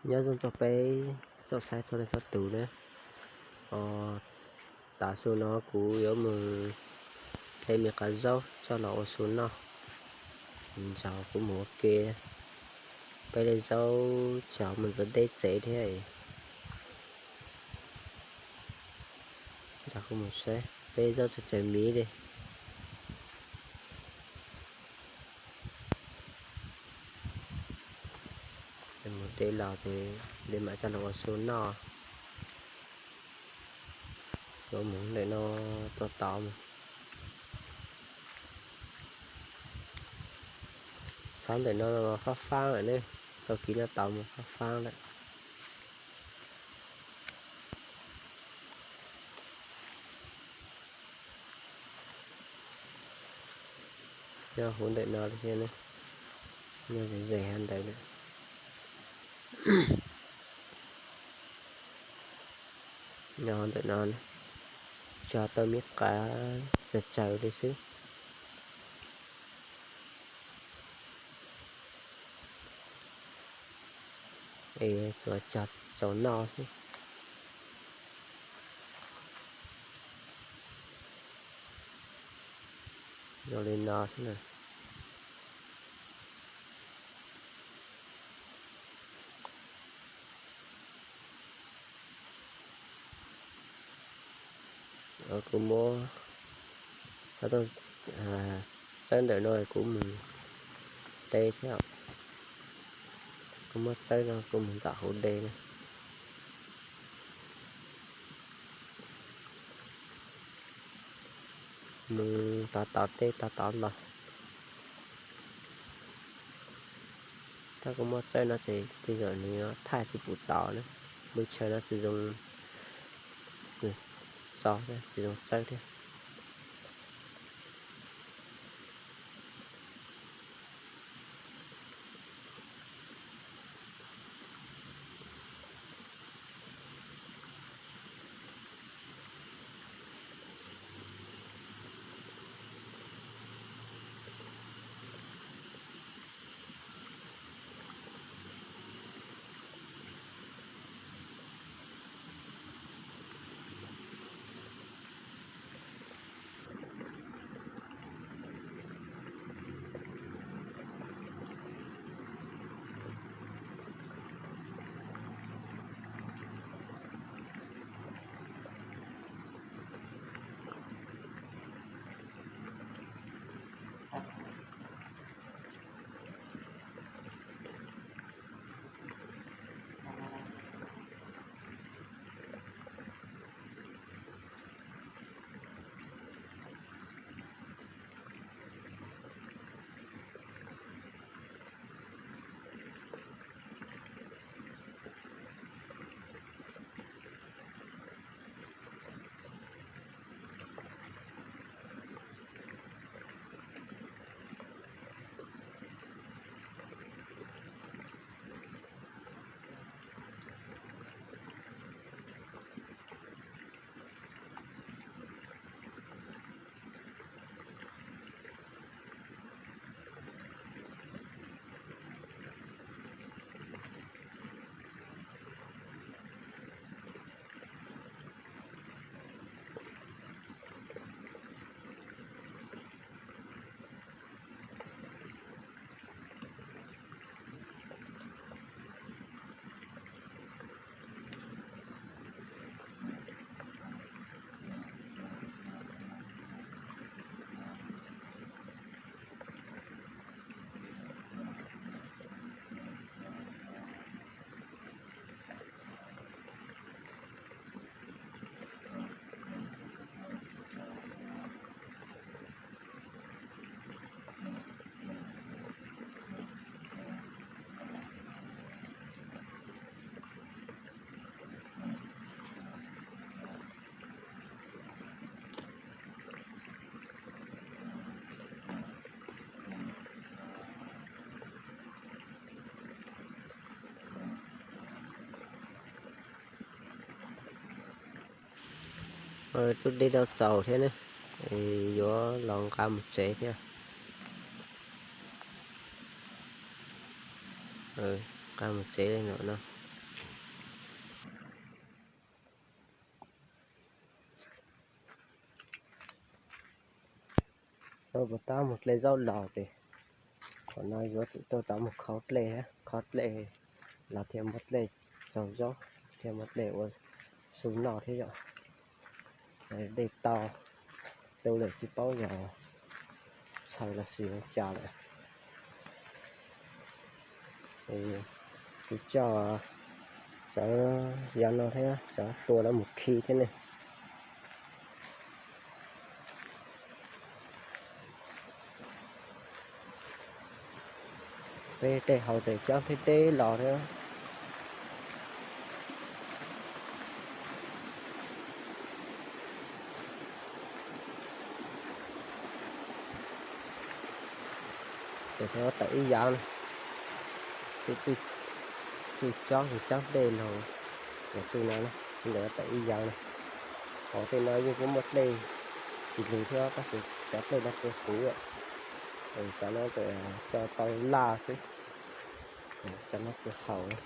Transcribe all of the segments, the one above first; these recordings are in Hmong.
Nyob zoo txog peb tsoom saib txhua leej txhua tus na. Tav su no kuv yuav mus de me qav zaub coj los ua su noj. Ntxov kuv mus ua ke, peb de zaub tsis mus ntxuav deb tsev thiab. Ntxov kuv mus saib peb zaub tseem tsawg miv li. Mus de los ces de mam coj los ua su noj. Yuav mus ntawm no tuaj tod mus. Txhob ntawm no fab fab lawm ne, txoj kev no tod mus fab fab lawm. Nyob huv ntawm no thiab, nyob ze ze ntawd na. Nyob ntawm no tso tau me qav tsawg tsawg li xwb. Es tsuas cog tsaus noj xwb. Zoo li no xwb na. Kuv muab txawb ntawm no kuv mus de thiab. Kuv muab txawb no kuv mus ntxov hauv de na. Mus tod tod teb tod tod los. Tab kuv muab txawb no ces tej zaum nws yuav thaij tsis pum tod na. Lub chaw no tsis zoo txo thiab tsis zoo txawb thiab. Twb de tau txaus thiab ne, yuav los nqa mus tsev thiab. Nqa mus tsev li no no. Tau puas tab mus dlej zaub los ces thaum no yuav tsum tuaj txav mus khov dlej, khov dlej los thiaj muab dlej tsaug zaub, thiaj muab dlej ua su noj thiab yom. Dej tau tu lawm tsis paub yog txhaws los sis ua cas lawm. Kuv coj cov yav no thiab cov tua no mus khi thiab ne. Peb tej haus tes cab peb teb los thiab. Ces tau ib yav na, tsuj cob tus cab dej los, los tsuj no na, ntawm tau ib yav na. Hauv tej no yeej kuj muaj dlej tis lus thiab tab sis cov dlej no tsis huv, cov no tsuas coj tau laj xwb, cov no tsis haus.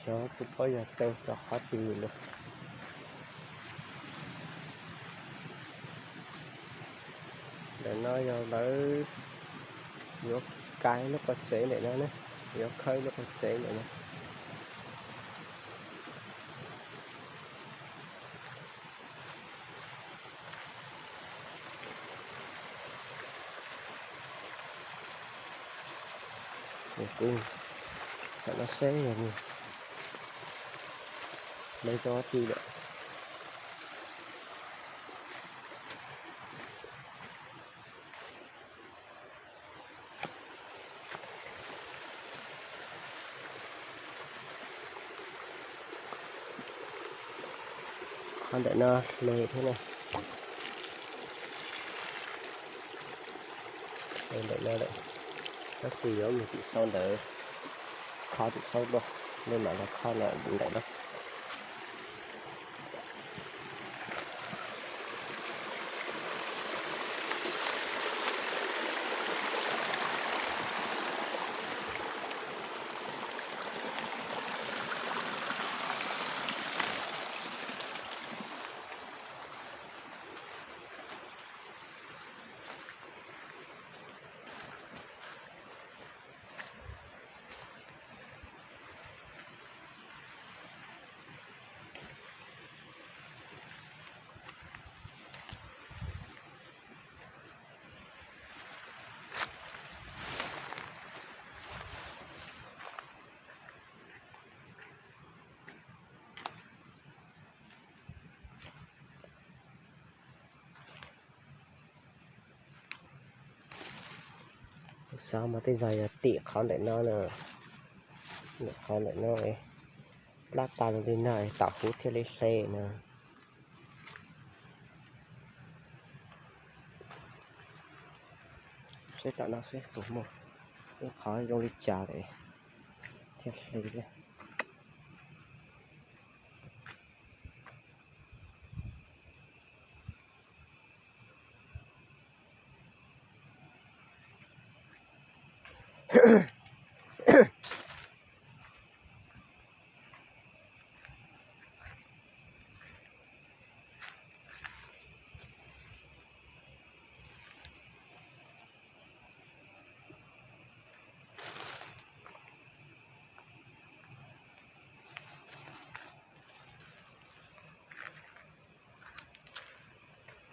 Xyov tsis paub yog tau rau qhov twg lawm. Ntawm no yog lawv yuav kav lub qhov tsev ntawm no ne, yuav khawb lub qhov tsev ntawm no. Kuv xam no seb yog nws lawv tau qhov twg lawm. Qhov ntawm no hle thiab na. Hle ntawm no lawm, tab sis yuav mus tim sau ntawd, kho tim sau dua, nej mam los kho ntawm no. Xav mas tej zaum yog tim qhov ntawm no na, tim qhov ntawm no, plab tas li no tom huv thiaj li hle na. Seb tom no seb puas muaj ib qhov zoo li cas lawm thiaj hle.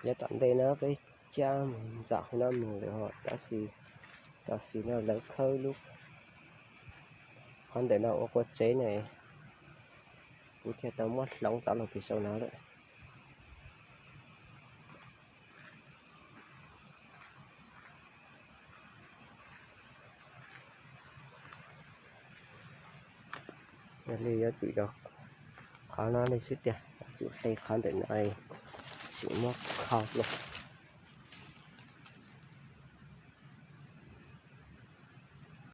Yav tom ntej no peb cab mus ntxam hauv no mus lawm, tab sis tam sim no lawv khawb lub qhov ntawm no ua qua tsev ne, kuv thiaj tau muab hloov txav los pem saum no lawm. Li yuav tsum yog qhov no li xwb tiag, yuav tsum hle qhov ntawm no, sim muab khau los.